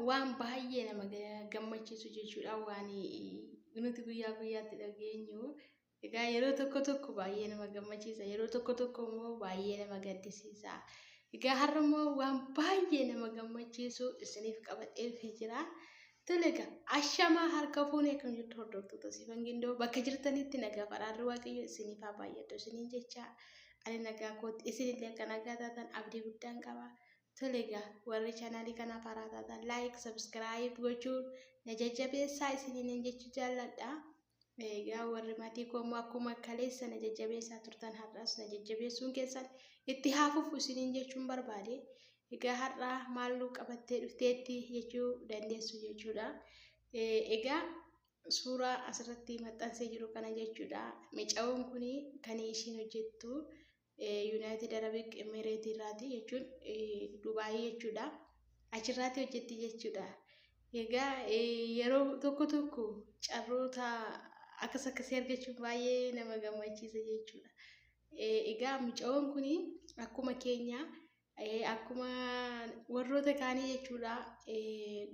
waan baay'ee nama gammachiisu jechuudha waan nuti guyyaa guyyaatti dhageenyu. Egaa yeroo tokko tokko baay'ee nama gammachiisa yeroo tokko tokko immoo baay'ee nama gaddisiisa. Egaa har'a immoo waan baay'ee nama gammachiisu isiniif qabadhee dhufee jira. Tole egaa ashamaa harka fuunee akkam jirtu hordoftoota Siifan Gindoo bakka jirtanitti nagaa badhaadha Waaqayyo isiniif haa baay'atu isiniin jecha ani nagaa kootti isinillee akka nagaa taatan abdii guddaan qaba. Tole egaa warri chaanaalii kanaaf haaraa taatan like subscribe gochuun na jajjabeessaa isiniin jechuu jaalladha. Egaa warri maatii koo immoo akkuma kaleessa na jajjabeessaa turtan har'as na jajjabeessuun keessan itti haa fufu isiniin jechuun barbaade. Egaa har'a maalluu qabattee dhufteetti jechuu dandeessu jechuudha. Egaa suuraa asirratti maxxansee jiru kana jechuudha. Micawoon kun kan ishiin hojjettu Yuunaayitid Arabik Emireetii irraati jechuun Dubaayii jechuudha. Achirraati hojjetti jechuudha. Egaa yeroo tokko tokko carroota akkas akkasii argachuun baay'ee nama gammachiisa jechuudha. Egaa mucayoon kun akkuma keenya akkuma warroota kaanii jechuudha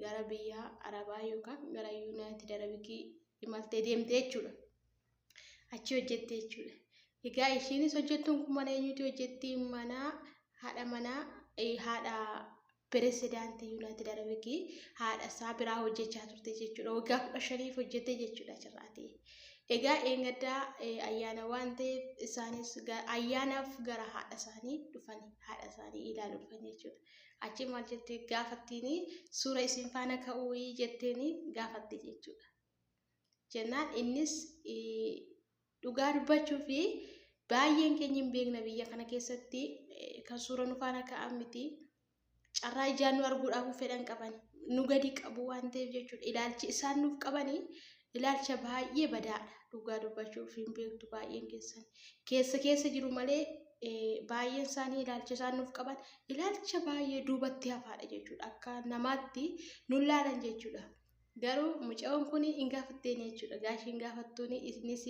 gara biyya Arabaa yookaan gara Yuunaayitid Arabikii imaltee deemte jechuudha. Achi hojjette jechuudha. Egaa ishiinis hojjettuun kun mana eenyuuti hojjetti? Mana haadha manaa haadha pirezidaantii Yuunaayitid Arabikii haadha isaa biraa hojjechaa turte jechuudha. Waggaa 15f hojjette jechuudha achirraati. Egaa eengaddaa ayyaana waan ta'eef isaanis ayyaanaaf gara haadha isaanii dhufani haadha isaanii ilaaluu dhufan jechuudha. Achi maal jettee gaafattiini suura isin faana ka'uu jetteeni gaafatte jechuudha. Jennaan innis dhugaa dubbachuu fi baay'een keenya hin beekna biyya kana keessatti kan suura nu faana ka'an miti. Carraa ijaan nu arguudhaaf fedhan qaban nu gadi qabu waan ta'eef jechuudha. Ilaalchi isaan nuuf qabanii ilaalcha baay'ee badaadha. Dhugaa dubbachuuf hin beektu baay'een keessan. Keessa keessa jiru malee baay'een isaanii ilaalcha isaan nuuf qaban ilaalcha baay'ee duubatti hafaadha jechuudha. Akka namaatti nu laalan jechuudha. Garuu mucayoon kun hin gaafatteen jechuudha. Gaashii hin gaafattuun innis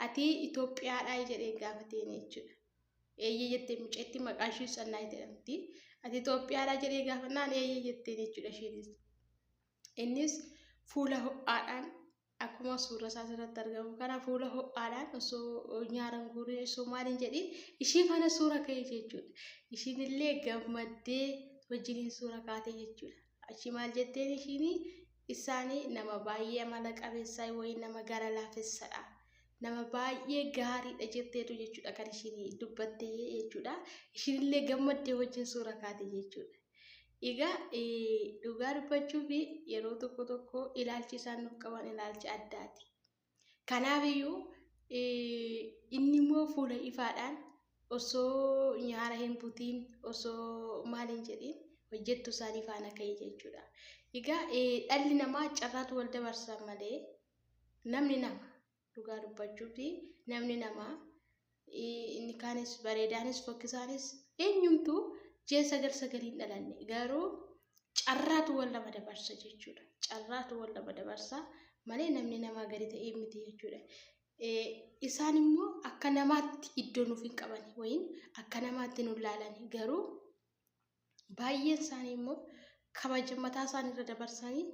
ati Itoophiyaadhaa jedhee gaafateen jechuudha. Eeyyee jettee mucaytti maqaan ishii Tsannaay jedhamti. Ati Itoophiyaadhaa jedhee gaafannaan eeyyee jetteen jechuudha ishiinis. Innis fuula ho'aadhaan akkuma suura isaa asirratti argamu kana fuula ho'aadhaan osoo nyaaran guurin osoo maal hin jedhin ishii faana suura ka'e jechuudha. Ishiin illee gammaddee wajjiniin suura kaate jechuudha. Achi maal jetteen ishiin isaanii nama baay'ee amala qabeessaa wayii nama gara laafessadha. Nama baay'ee gaariidha jetteetu jechuudha kan ishiin dubbatte jechuudha. Ishiin illee gammaddee wajjin suura kaate jechuudha. Egaa dhugaa dubbachuuf yeroo tokko tokko ilaalchi isaan nuuf qaban ilaalcha addaati. Kanaaf iyyuu inni immoo fuula ifaadhaan osoo nyaara hin butiin osoo maal hin jedhiin hojjettu isaanii faana ka'e jechuudha. Egaa dhalli namaa carraatu wal dabarsa malee namni nama dhugaa dubbachuuf namni namaa inni kaanis bareedaanis fokkisaanis eenyumtuu ji'a sagal sagaliin dhalanne garuu carraatu wal nama dabarsa jechuudha. Carraatu wal nama dabarsa malee namni namaa gadi ta'ee miti jechuudha. Isaan immoo akka namaatti iddoo nuuf hin qabani wayin akka namaatti nu laalani garuu baay'een isaanii immoo kabaja mataa isaanii irra dabarsanii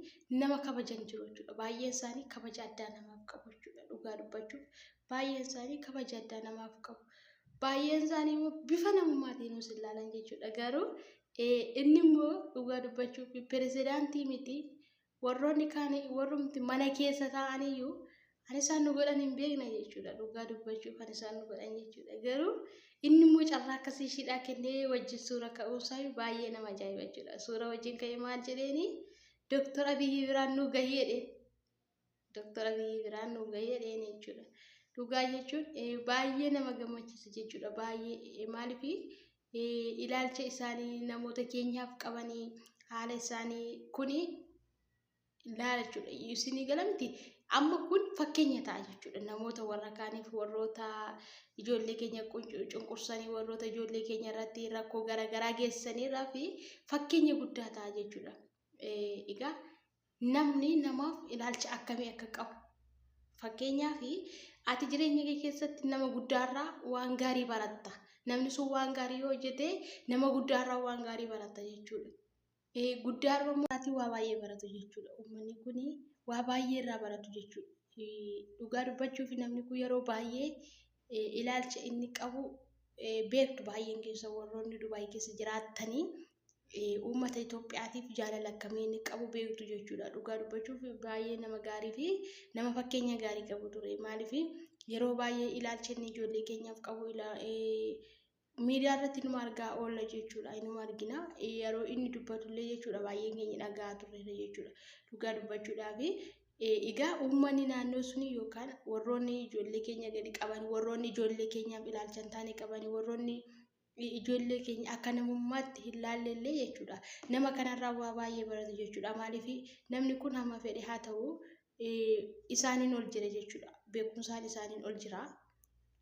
nama kabajan jiru jechuudha. Baay'een isaanii kabaja addaa namaaf qabu jechuudha. Dhugaa dubbachuuf baay'een isaanii kabaja addaa namaaf qabu. Baay'een isaanii immoo bifa namummaatiin nus ilaalan jechuudha. Garuu inni immoo dhugaa dubbachuuf pirezidaantii miti Warroonni kaan warrumti mana keessa taa'aniyyuu kan isaan nu godhan hin beekna jechuudha. Dhugaa dubbachuuf kan isaan nu godhan jechuudha. Garuu inni immoo carraa akkasii ishiidhaa kennee wajjin suura ka'uunsaa baay'ee nama ajaa'iba jechuudha. Suura wajjin ka'ee maal jedheeni Dooktar Abiyyi biraan nu gahii jedheen. Dooktar Abiyyi biraan nu gahii jedheen jechuudha. Dhugaa jechuun baay'ee nama gammachiisa jechuudha. Baay'ee maaliif ilaalcha isaanii namoota keenyaaf qabanii haala isaanii kuni laala jechuudha. Isinii gala miti amma kun fakkeenya ta'a jechuudha. Namoota warra kaaniif warroota ijoollee keenya cunqursanii warroota ijoollee keenya irratti rakkoo garaagaraa geessisaniirraa fi fakkeenya guddaa ta'a jechuudha. Egaa namni namaaf ilaalcha akkamii akka qabu. Fakkeenyaaf ati jireenya kee keessatti nama guddaarraa waan gaarii baratta. Namni sun waan gaarii yoo hojjete nama guddaarraa waan gaarii baratta jechuudha. Guddaarra immoo kanarraatii waa baay'ee baratu jechuudha. Uummanni kun waa baay'ee irraa baratu jechuudha. Dhugaa dubbachuuf namni kun yeroo baay'ee ilaalcha inni qabu beektu baay'een keessa warroonni Dubaay keessa jiraattanii uummata Itoophiyaatiif jaalala akkamii inni qabu beektu jechuudha. Dhugaa dubbachuuf baay'ee nama gaarii fi nama fakkeenya gaarii qabu ture. Maaliif yeroo baay'ee ilaalcha inni ijoollee keenyaaf qabu miidiyaa irratti numa argaa oolla jechuudha. Inuma argina. Yeroo inni dubbatullee jechuudha baay'een keenya dhaga'aa turreera jechuudha. Dhugaa dubbachuudhaaf egaa uummanni naannoo suni yookaan warroonni ijoollee keenya gadi qaban, warroonni ijoollee keenyaaf ilaalcha hin taane qaban, warroonni ijoollee keenya akka namummaatti hin laalle jechuudha. Nama kanarraa waa baay'ee baratu jechuudha. Maaliif namni kun hamma fedhe haa ta'u isaaniin ol jira jechuudha. Beekumsaan isaaniin ol jira.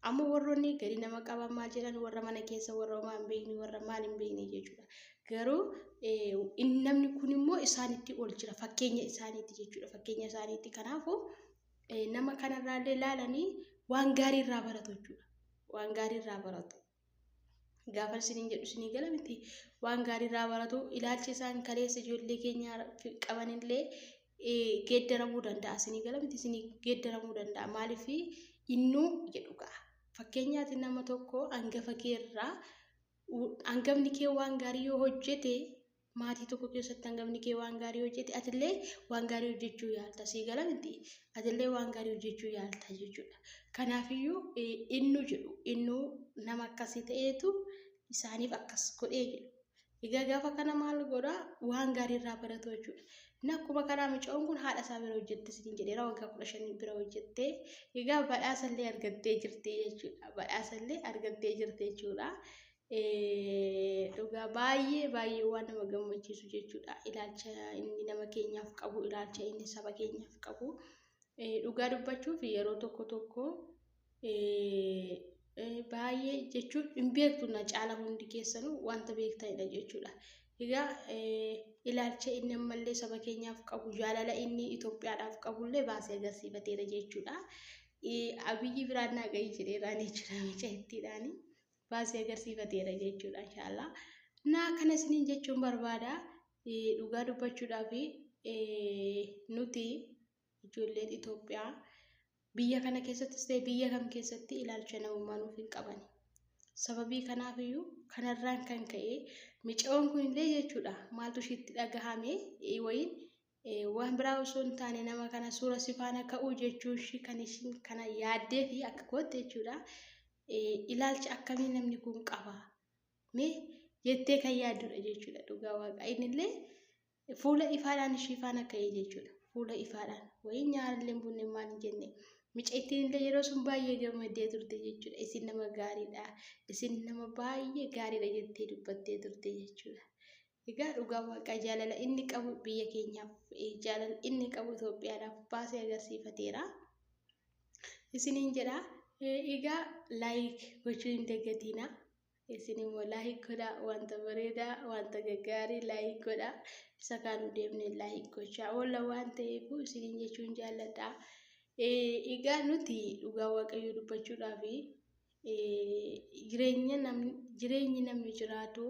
Amma warroonni gadi nama qaban maal jedhan warra mana keessa warra homaa hin beekne warra maal hin beekne jechuudha. Garuu namni kun immoo isaanitti ol jira. Fakkeenya isaaniitti jechuudha. Fakkeenya isaaniitti. Kanaafuu nama kanarraallee ilaalanii waan gaarii irraa baratu jechuudha. Waan gaarii irraa baratu. Gaafa isiniin jedhu isinii gala miti. Waan gaarii irraa baratu ilaalcha isaan kaleessa ijoollee keenya qabanillee geeddaramuu danda'a. Isinii gala miti isinii geeddaramuu danda'a. Maaliif innuu jedhu ga'a. Fakkeenyaatti nama tokko hangafa kee irraa hangafni kee waan gaarii yoo hojjete maatii tokko keessatti hangafni kee waan gaarii hojjete atillee waan gaarii hojjechuu yaalta. Sii gala miti atillee waan gaarii hojjechuu yaalta jechuudha. Kanaafiyyuu innuu jedhu innuu nama akkasii ta'eetu isaaniif akkas godhee jedhu. Egaa gaafa kana maal godhaa waan gaarii irraa baratu jechuudha. Inni akkuma kanaa mucaan kun haadha isaa bira hojjette isiniin jedheera waggaa 15 bira hojjette. Egaa badhaasa illee argattee jirti jechuudha. Badhaasa illee argattee jirti jechuudha. Dhugaa baay'ee baay'ee waan nama gammachiisu jechuudha. Ilaalcha inni nama keenyaaf qabu, ilaalcha inni saba keenyaaf qabu. Dhugaa dubbachuuf yeroo tokko tokko baay'ee jechuun hin beektu na caala hundi keessanuu wanta beektanidha jechuudha. Egaa ilaalcha inni ammallee saba keenyaaf qabu, jaalala inni Itoophiyaadhaaf qabullee baasee agarsiifateera jechuudha. Abiyyi biraan naa gahii jedheeraan jechuudha mucayittiidhaani. Baasee agarsiifateera jechuudha inshaallah. Naa kana isiniin jechuun barbaada. Dhugaa dubbachuudhaaf nuti ijoolleen Itoophiyaa biyya kana keessattis ta'e biyya kam keessatti ilaalcha namummaa nuuf hin qabani. Sababii kanaaf iyyuu kanarraan kan ka'e micaa'oon kun illee jechuudha maaltu ishiitti dhagahame wayiin waan biraa osoo hin taane nama kana suura si faana ka'uu jechuun ishii kan ishiin kana yaaddee fi akka kootti jechuudha. Ilaalcha akkamii namni kun qaba mee jettee kan yaaddudha jechuudha dhugaa waaqa innillee fuula ifaadhaan ishii faana ka'ee jechuudha. Fuula ifaadhaan wayii nyaarallee hin bunne maal hin jenne mucayittiin illee yeroo sun baay'ee gammaddee turte jechuudha. Isin nama gaariidha, isin nama baay'ee gaariidha jettee dubbattee turte jechuudha. Egaa dhugaa waaqaa jaalala inni qabu biyya keenyaaf jaalala inni qabu Itoophiyaadhaaf baasee agarsiifateera. Isiniin jedha. Egaa like gochuu hin dagatiina. Isin immoo like godhaa wanta bareedaa wanta gaggaarii like godhaa isa kaan deemnee like gochaa oolla waan ta'eef isiniin jechuun jaalladha. Egaa nuti dhugaa waaqayyoo dubbachuudhaaf jireenya namni jireenyi namni jiraatu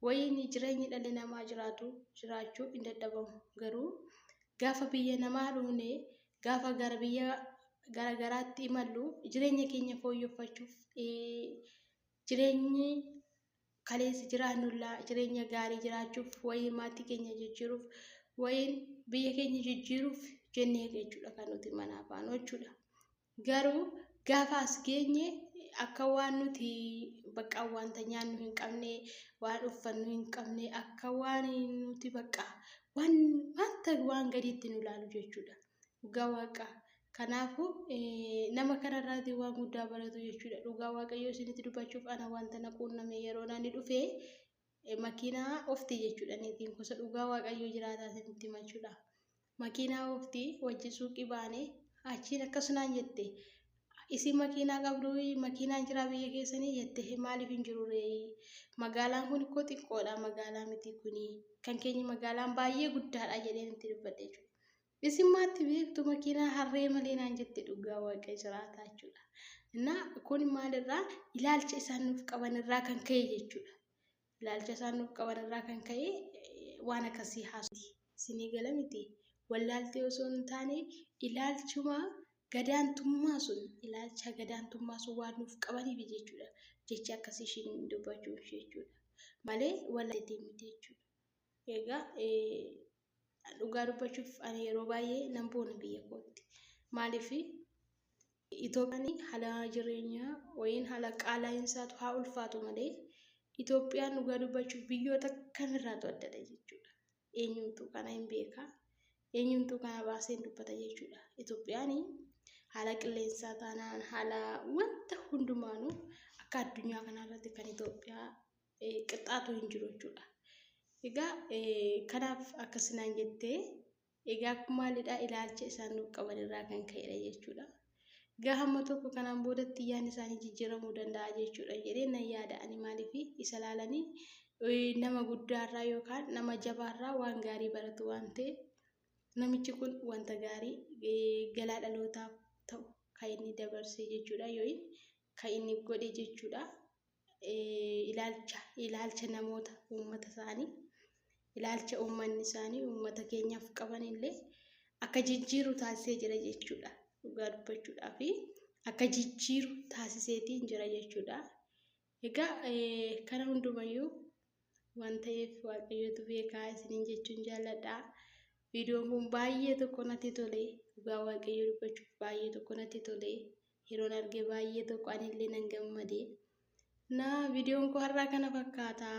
wayiin jireenyi dhalli namaa jiraatu jiraachuu hin dadhabamu garuu gaafa biyya namaa dhufne gaafa gara biyya garagaraatti imallu jireenya keenya fooyyeffachuuf jireenyi kaleessa jiraannullaa jireenya gaarii jiraachuuf wayii maatii keenya jijjiiruuf wayiin biyya keenya jijjiiruuf jennee jechuudha kan nuti manaa baanu jechuudha. Garuu gaafa as geenye akka waan nuti bakka wanta nyaannu hin qabne waan uffannu hin qabne akka waan nuti bakka waan wanta waan gadiitti nu ilaalu jechuudha. Dhugaa waaqa. Kanaafuu nama kanarraatii waan guddaa baratu jechuudha. Dhugaa waaqayyoo isinitti dubbachuuf ana wanta na quunname yeroo nani dhufe makiinaa ofti jechuudha. Niitiin gosa dhugaa waaqayyoo jiraataa isinitti himachuudha. Makiinaa ofti wajji suuqii baane achiin akkasumaan jette. Isin makiinaa qabdu makiinaan jiraa biyya keessanii jette maaliif hin jiru ree? Magaalaan kun koo xiqqoodha magaalaa miti kuni. Kan keenya magaalaan baay'ee guddaadha jedheen itti dubbadhe jechuudha. Isin maatti beektu makiinaa harree malee naan jette dhugaa waaqa jiraataa jechuudha. Innaa kun maalirraa ilaalcha isaan nuuf qaban irraa kan ka'e jechuudha. Ilaalcha isaan nuuf qaban irraa kan ka'e waan akkasii haasofti. Isinii gala miti. Wallaaltee osoo hin taane ilaalchuma gadaantummaa sun ilaalcha gadaantummaa sun waan nuuf qabaniif jechuudha. Jecha akkasii ishiin dubbachuu ishee jechuudha. Malee wallaaltee miti jechuudha. Egaa dhugaa dubbachuuf ani yeroo baay'ee nan boona biyya kootti. Maaliif Itoophiyaan haala jireenyaa wayiin haala qaala'insaatu haa ulfaatu malee Itoophiyaan dhugaa dubbachuuf biyyoota kamirraatu addadha jechuudha. Eenyumtuu kana hin beekaa. Eenyumtuu kana baasee hin dubbata jechuudha. Itoophiyaan haala qilleensaa taanaan haala wanta hundumaanuu akka addunyaa kanarratti kan Itoophiyaa qixxaatu hin jiru jechuudha. Egaa kanaaf akkasinaan jettee egaa maalidha ilaalcha isaan nuuf qaban irraa kan ka'edha jechuudha. Egaa hamma tokko kanaan boodatti yaadni isaanii jijjiiramuu danda'a jechuudha jedhee nan yaada ani maaliif isa ilaalanii nama guddaarraa yookaan nama jabaarraa waan gaarii baratu waan ta'eef namichi kun wanta gaarii galaa dhalootaaf ta'u kan inni dabarse jechuudha yookiin kan inni godhe jechuudha. Ilaalcha ilaalcha namoota uummata isaanii ilaalcha uummanni isaanii uummata keenyaaf qaban illee akka jijjiiru taasisee jira jechuudha. Dhugaa dubbachuudhaa fi akka jijjiiru taasiseetiin jira jechuudha. Egaa kana hundumayyuu waan ta'eef Waaqayyotu beekaa isiniin jechuun jaalladha. Viidiyoon kun baay'ee tokko natti tole. Dhugaa Waaqayyoo dubbachuuf baay'ee tokko natti tole. Yeroon arge baay'ee tokko anillee nan gammade. Na viidiyoon koo har'aa kana fakkaata.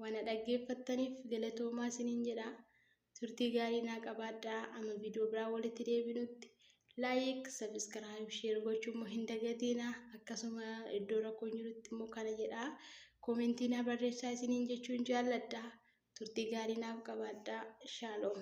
Waan dhaggeeffattaniif galatoomaa isiniin jedha. Turtii gaarii naa qabaadhaa. Amma viidiyoo biraa walitti deebinutti like, subscribe, share gochuu immoo hin dagatiina. Akkasuma iddoo rakkoon jirutti immoo kana jedha. Koomentii naa barreessaa isiniin jechuun jaalladha. Turtii gaarii naaf qabaadhaa. Shaaloom.